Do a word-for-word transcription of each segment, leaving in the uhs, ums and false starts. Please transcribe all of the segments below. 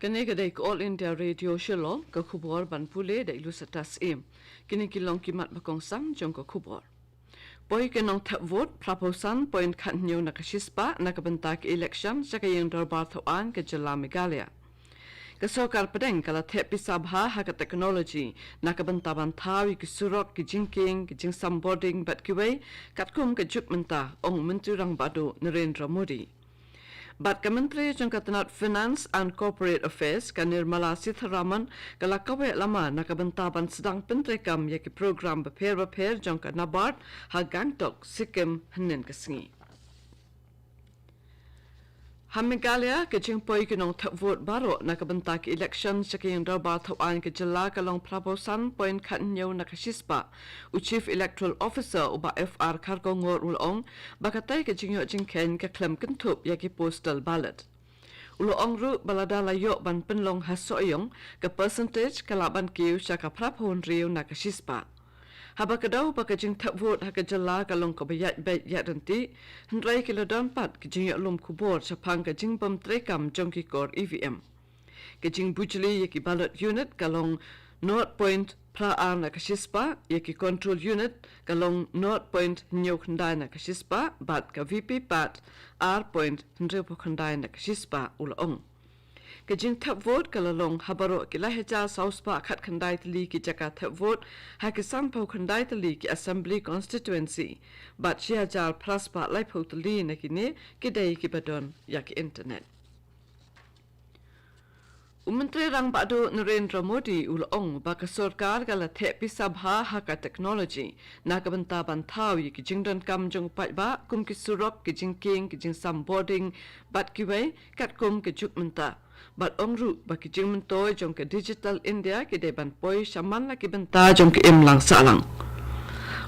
Kane ka dei ka All India Radio Shillong, ka khubor ban pule da i Lusata Syiem. Kine ki long ki mat ba kongsan jong ka khubor. Poi ki nongthep vote, phra phew san point khat hynñiew na ka shispah na ka bynta ka election sha ka ïing dorbar thawaiñ ka jylla Meghalaya. Ka sorkar pdeng ka la thep pisa bha ha ka technology na ka bynta ban thaw ïa ki surok, ki jingkieng, ki jingsam bording bad kiwei, katkum ka juk mynta, ong u Myntri Rangbah Duh Narendra Modi. Bad ka Myntri jong ka tnat Finance and Corporate Affairs, ka Nirmala Sitharaman, ka la kaweh lama na ka bynta ban sdang pyntreikam ïa ki program bapher bapher jong ka NABARD ha Gangtok, Sikkim, hynnin ka sngi. Ha Meghalaya, ka jingpoi ki nongthep vote baroh na ka bynta ka election sha ka ïing dorbar thawaiñ ka jylla ka long phra phew san point khat hynñiew na ka shispah. U Chief Electoral Officer, u Bah F R Kharkongor, u la ong ba katei ka jingïoh jingkheiñ ka khlem kynthup ïa ki postal ballot. U la ong ruh ba lada la ïoh ban pynlong ha Sohiong, ka percentage ka lah ban kiew sha ka phra phew hynriew na ka shispah. Haba ka daw ba ka jingthep vote ha ka jylla ka long kaba ïaid beit ïaid ryntih, hynrei ki la don pat ki jingïohlum khubor shaphang ka jingbym treikam jong ki kor E V M. Ka jingbujli ïa ki ballot unit ka long nought point phra ar na ka shispah, ïa ki control unit ka long nought point hynñiew khyndai na ka shispah, bad ka V P pat ar point hynriew phew khyndai na ka shispah, u la ong. Ka jingthep vote ka la long ha baroh ki lai hajar saw spah khat khyndai tylli ki jaka thep vote ha ki san phew khyndai tylli ki assembly constituency, bad shi hajar phra spah lai phew tylli na kine ki dei kiba don ïa ki internet. U Myntri Rangbah Duh Narendra Modi u la ong ba ka sorkar ka la thep pisa bha ha ka technology na ka bynta ban thaw ïa ki jingdonkam jong u paidbah, kum ki surok, ki jingkieng, ki jingsam bording bad kiwei, katkum ka juk mynta. Bad ong ruh ba ki jingmyntoi jong ka Digital India ki dei ban poi sha man la ki bynta jong ka imlang sahlang.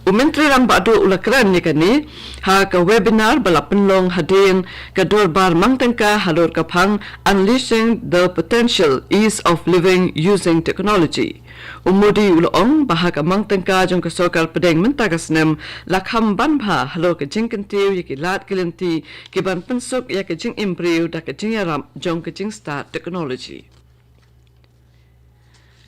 U Myntri Rangbah Duh u la kren ïa kane ha ka webinar ba la pynlong hadien ka dorbar mang tyngka halor ka phang Unleashing the Potential, Ease of Living Using Technology. U Modi u la ong ba ha ka mang tyngka jong ka sorkar pdeng mynta ka snem la kham ban bha halor ka jingkyntiew ïa ki lad ki lynti ki ban pynsuk ïa ka jingim briew da ka jingïarap jong ka jingstad technology.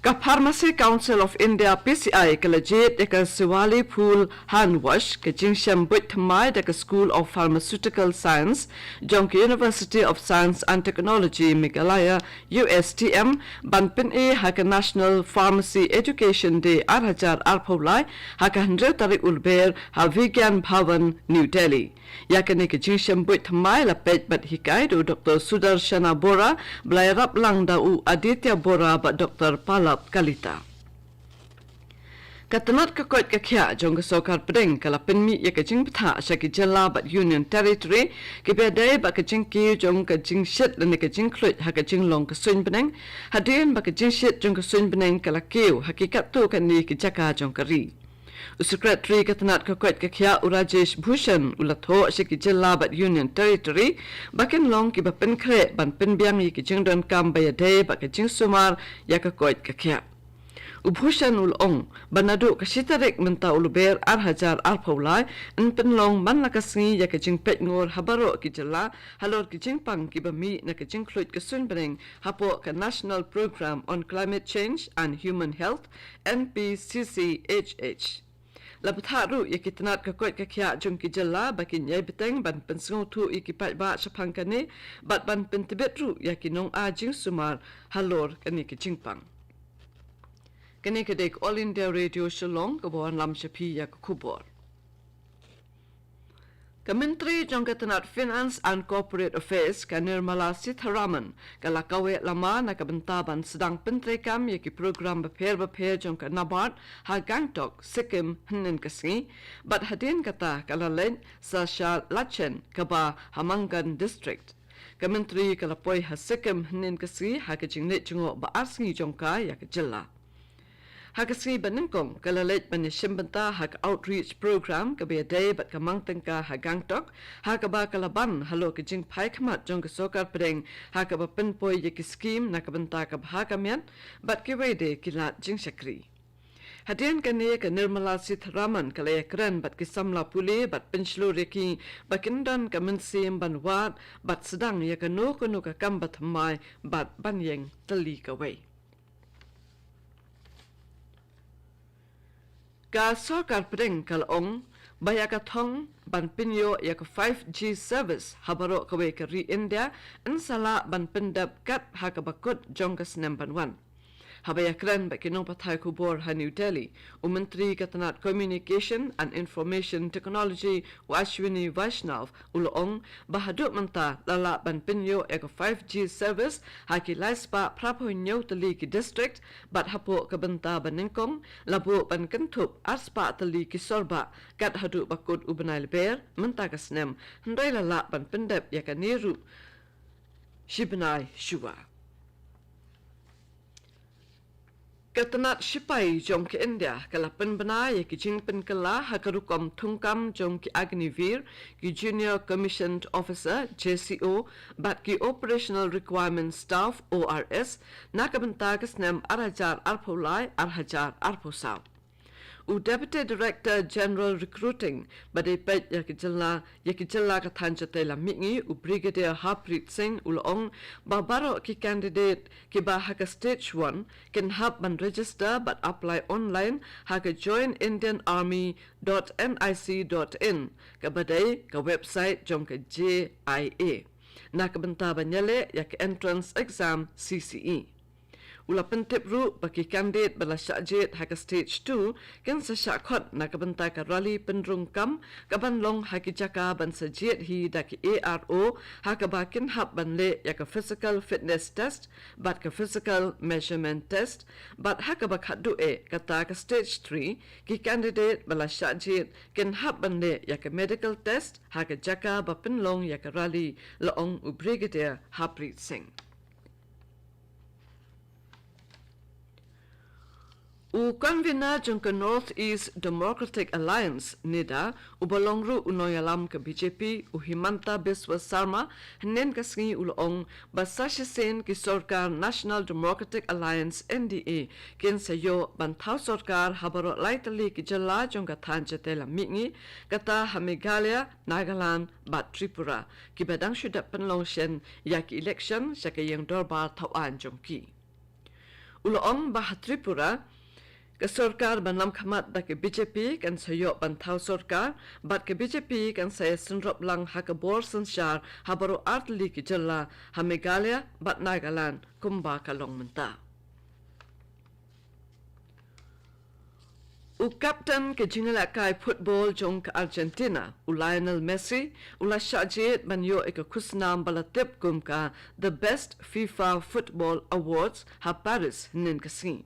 Ka Pharmacy Council of India, P C I, ka la jied ïa ka Sewali Phul Hand Wash, ka jingshem buit thymmai da ka School of Pharmaceutical Science jong ka University of Science and Technology Meghalaya, U S T M, ban pyni ha ka National Pharmacy Education Day ar hajar arphew lai, ha ka hynriew tarik u Lber, ha Vigyan Bhawan, New Delhi. Ïa kane ka jingshem buit thymmai la peit bad hikai da u Doktor Sudarshana Bora, ba la ïarap lang da u Aditya Bora bad Doktor Palab Kalita. Ka tnat ka koit ka khiah jong ka sorkar pdeng ka la pynmih ïa ka jingbthah sha ki jylla bad Union Territory kiba dei bad ka jingkiew jong ka jingshit lane ka jingkhluit ha ka jinglong ka suiñ bneng, hadien ba ka jingshit jong ka suiñ bneng ka la kiew ha ki katto katne ki jaka jong ka ri. U Secretary ka tnat ka koit ka khiah u Rajesh Bhushan u la thoh sha ki jylla bad Union Territory ba kin long kiba pynkhreh ban pynbiang ïa ki jingdonkam ba ïadei bad ka jingsumar ïa ka koit ka khiah. U Bhushan u la ong ba naduh ka shi tarik mynta u Lber ar hajar arphew lai yn pynlong man la ka sngi ïa ka jingpeit ngur ha baroh ki jylla halor ki jingpang kiba mih na ka jingkhluit ka suiñ bneng hapoh ka National Programme on Climate Change and Human Health, N P C C H H. La bthah ruh ïa ki tnat ka koit ka khiah jong ki jylla ba kin ïai bteng ban pynsngewthuh ïa ki paidbah shaphang kane, bad ban pyntbit ruh ïa ki nong-ai jingsumar halor kane ka jingpang. Kane ka dei ka All India Radio Shillong kaba wanlam sha phi ïa ka khubor. Ka Myntri jong ka tnat Finance and Corporate Affairs, ka Nirmala Sitharaman, ka la kaweh lama na ka bynta ban sdang pyntreikam ïa ki program bapher bapher jong ka NABARD ha Gangtok, Sikkim, hynnin ka sngi, bad hadien kata ka la leit sa sha Lachen kaba ha Mangan District. Ka Myntri ka la poi ha Sikkim hynnin ka sngi ha ka jingleit jngoh ba ar sngi jong ka ïa ka jylla. Ha ka sngi ba nyngkong ka la leit ban ïashim bynta ha ka outreach program kaba ïadei bad ka mang tyngka ha Gangtok, ha kaba ka la ban halor ka jingphai khmat jong ka sorkar pdeng ha kaba pynpoi ïa ki skhim na ka bynta ka bha ka miat bad kiwei de ki lad jingshakri. Hadien kane ka Nirmala Sitharaman ka la ïakren bad ki samla pule bad pynshlur ïa ki ba kin don ka mynsiem ban wad bad sdang ïa kano kano ka kam ba thymmai bad ban ïeng tylli kawei. Ka sorkar pdeng ka la ong ba ïa ka thong ban pynïoh ïa ka five G service ha baroh kawei ka ri India yn sa lah ban pyndep kat ha kaba kut jong ka snem ban wan. Haba ïakren bad ki nongpathai khubor ha New Delhi, u Myntri ka tnat Communication and Information Technology, u Ashwini Vaishnaw, u la ong ba haduh mynta la lah ban pynïoh ïa ka five G service ha ki lai spah phra phew hynñiew tylli ki district, bad hapoh ka bynta ba nyngkong la buh ban kynthup ar spah tylli ki sorbah kat haduh ba kut u bnai Lber mynta ka snem, hynrei la lah ban pyndep ïa kane ruh shi bnai shuwa. Ka tnat shipai jong ka India ka la pynbna ïa ki jingpynkylla ha ka rukom thungkam jong ki Agniveer, ki Junior Commissioned Officer, J C O, bad ki Operational Requirement Staff, O R S, na ka bynta ka snem ar hajar arphew lai, ar hajar arphew saw. U Deputy Director General Recruiting ba dei peit ïa ka jylla, ïa ka jylla ka thaiñ Shatei Lam Mihngi, u Brigadier Harpreet Singh, u la ong ba baroh ki candidate kiba ha ka stage one kin hap ban register bad apply online ha ka join indian army dot nic dot in, kaba dei ka website jong ka J I A, na ka bynta ban ïaleh ïa ka entrance exam, C C E. U la pyntip ruh ba ki candidate ba la shah jied ha ka stage two kin sa shah khot na ka bynta ka rally pynrung kam kaban long ha ki jaka ban sa jied hi da ki A R O, ha kaba kin hap ban leh ïa ka physical fitness test bad ka physical measurement test, bad ha kaba khatduh eh kata ka stage three, ki candidate ba la shah jied kin hap ban leh ïa ka medical test ha ka jaka ba pynlong ïa ka rally, la ong u Brigadier Harpreet Singh. U convener jong ka North East Democratic Alliance, NEDA, uba long ruh u nongïalam ka B J P, u Himanta Biswa Sarma, hynnin ka sngi u la ong ba sa shisien ki sorkar National Democratic Alliance, N D A, kin sa ïoh ban thaw sorkar ha baroh lai tylli ki jylla jong ka thaiñ Shatei Lam Mihngi, kata ha Meghalaya, Nagaland bad Tripura, kiba dang shu dep pynlong shen ïa ki election sha ka ïing dorbar thaw aiñ jong ki. U la ong ba ha Tripura, ka sorkar ban lam khmat da ka B J P kan sa ïoh ban thaw sorkar, bad ka B J P kan sa ïasynrop lang ha ka bor synshar ha baroh ar tylli ki jylla, ha Meghalaya bad Nagaland, kumba ka long mynta. U captain ka jingïalehkai football jong ka Argentina, u Lionel Messi, u la shah jied ban ïoh ïa ka khusnam ba la tip kum ka The Best FIFA Football Awards ha Paris hynnin ka sngi.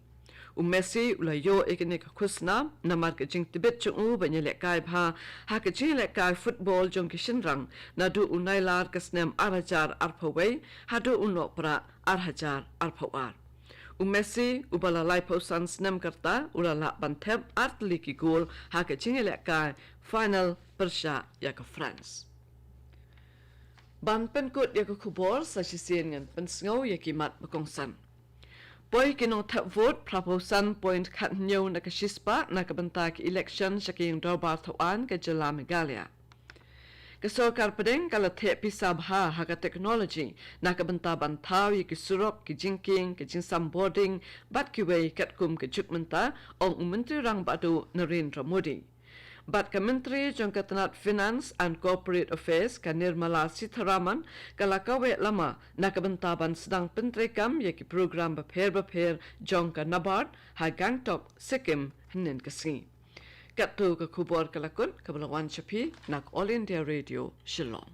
U Messi u la ïoh ïa kane ka khusnam namar ka jingtbit jong u ban ïalehkai bha ha ka jingïalehkai football jong ki shynrang naduh u Nailar ka snem ar hajar arphew wei haduh u Nohprah ar hajar arphew ar. U Messi, uba la laiphew san snem ka rta, u la lah ban thep ar tylli ki gol ha ka jingïalehkai final pyrshah ïa ka France. Ban pynkut ïa ka khubor, sa shisien ngan pynsngew ïa ki mat ba kongsan. Poi ki nongthep vote phraphew san point khathynñiew na ka shispah na ka bynta ka election sha ka ïing dorbar thaw aiñ ka jylla Meghalaya. Ka sorkar pdeng ka la theh pisa bha ha ka technology na ka bynta ban thaw ïa ki surok, ki jingkieng, ki jingsam bording bad kiwei katkum ka juk mynta, ong u Myntri Rangbah Duh Narendra Modi. Bad ka Myntri jong ka tnat Finance and Corporate Affairs, ka Nirmala Sitharaman, ka la kaweh lama na ka bynta ban sdang pyntreikam ïa ki program bapher bapher jong ka NABARD ha Gangtok, Sikkim, hynnin ka sngi. Katto ka khubor ka la kut kaba la wan sha phi na ka All India Radio Shillong.